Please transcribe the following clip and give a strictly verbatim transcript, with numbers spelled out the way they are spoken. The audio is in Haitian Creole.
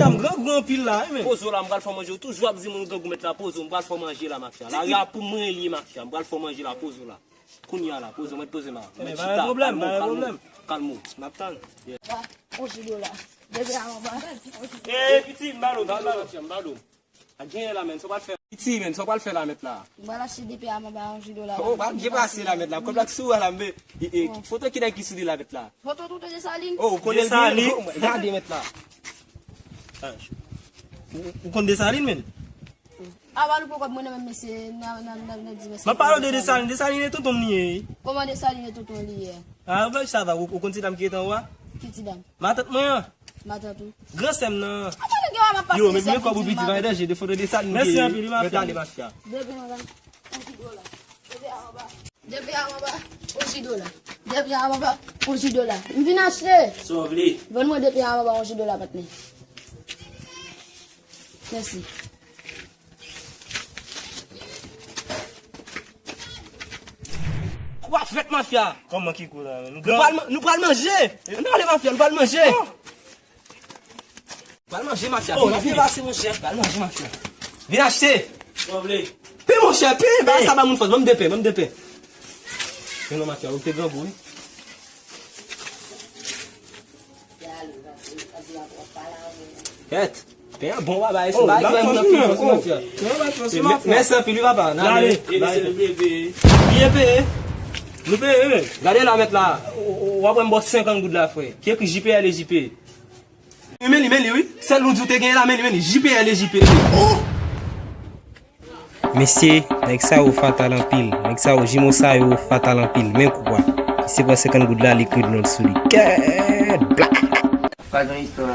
M grangou anpil la, wi, men. Poze w la, m pral fè w manje. Ou toujou ap di moun grangou, mèt la, poze w, m pral fè w manje la, mafya. Lari a pou mwen li ye, mafya. M pral fè w manje la, poze w la. Kounye a la, poze w, mèt poze m a. Men, pa gen pwoblèm, pa gen pwoblèm. Kalm ou. M ap tann. Yeah. Ba, on ji dola. Depi a anba. Eh, piti, m ba l ou, m ba l ou, m ba l ou. A genyen la, men, sa w pral fè? Piti, men, sa w pral fè la, mèt la? M pral achte depi a anba on ji dola. Oh, pa gen pase la, mèt la. Kòb la k sou la, men. E, e, foto ki nèg ki sou li la, mèt la? Foto tonton Desalin. Oh, ou konnen Desalin? Oh, gade, mèt la. Ah, ou, ou konn Desalin, men? A, ba nou pran kòb mwen nan men mesye, nan, nan, nan, nan di mesye. M ap pale de Desalin, Desalin e tonton m li ye. Kòman Desalin e tonton li ye? Ah, ben, sa va, ou, ou konn ti dam ki rete anwo a? Ki ti dam? Matant mwen an. Matant ou? Gran sè m nan. Apa nèg yo a m ap pase. Yo, men byen kòb ou piti, pa gen danje, de foto Desalin. Mèsi anpil, wi, mafya. Mèt ale, mafya. Depi anba, on ji dola. Depi a anba, on ji dola. Depi a anba, on ji dola. M vin achte. Sa w vle? Vann mwen depi a anba, on ji dola, patnè. Mèsi. Kwa fèt, mafya? Kòman ki kou la, men? Nou pral man-, nou pral manje. Nou ale, mafya, nou pral manje. Pral manje, mafya. Oh, vin, vin pase, monchè. Pral manje, mafya. Vin achte. Sa w vle? Pen, monchè, pen. Ba sa ba moun fòs. Ban m de pen, ban m de pen. Men non, mafya, ou te grangou, wi. Kèt. Pen an bon, papa. E se bagay ki fè moun ap fè fòs, mafya. Mèsi anpil, wi, papa. N ale. Byen peye. Nou peye, men. Gade la, mèt la. W ap wè m ba w senkant goud la, frè. Ki ekri J P L e J P. Men li, men li, wi. Sèl nou di w te genyen la, men li, men li. J P L e J P. Mesye, nèg sa yo fatal anpil. Nèg sa yo, jimo sa yo fatal anpil. Men kou a. Misye pran senkant goud la, li ekri non l sou li. Kèt! Blak! Pa gen istwa.